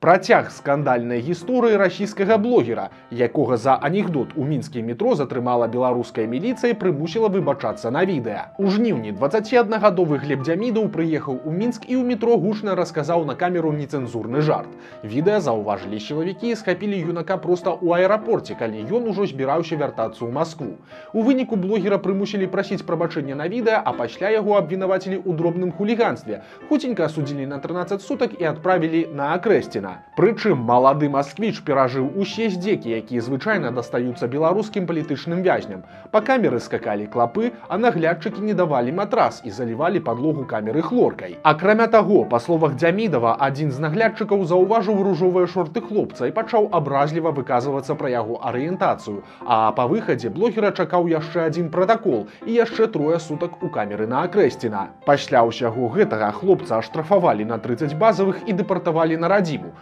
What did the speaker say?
Працяг скандальнай гісторыі расійскага блогера, якога за анекдот у мінскім метро затрымала беларуская міліцыя і прымусіла выбачацца на відэа. У жніўні 21-гадовы Глеб Дзямідаў прыехаў у Мінск і ў метро гучна расказаў на камеру нецэнзурны жарт. Відэа заўважылі сілавікі і схапілі юнака проста ў аэрапорце, калі ён ужо збіраўся вяртацца ў Маскву. У выніку блогера прымусілі прасіць прабачэння на відэа, а пасля яго абвінавацілі ў дробным хуліганстве. Хуценька асудзілі на 13 сутак і адправілі на Акрэсціна. Прычым малады масквіч перажыў усе здзекі, якія звычайна дастаюцца беларускім палітычным вязням. Па камеры скакалі клапы, а наглядчыкі не давалі матрас і залівалі падлогу камеры хлоркай. Акрамя таго, па словах Дзямідава, адзін з наглядчыкаў заўважыў ружовыя шорты хлопца і пачаў абразліва выказвацца пра яго арыентацыю. А па выхадзе блогера чакаў яшчэ адзін пратакол і яшчэ трое сутак у камеры на Акрэсціна. Пасля ўсяго гэтага хлопца аштрафавалі на 30 базавых і дэпартавалі на радзіму.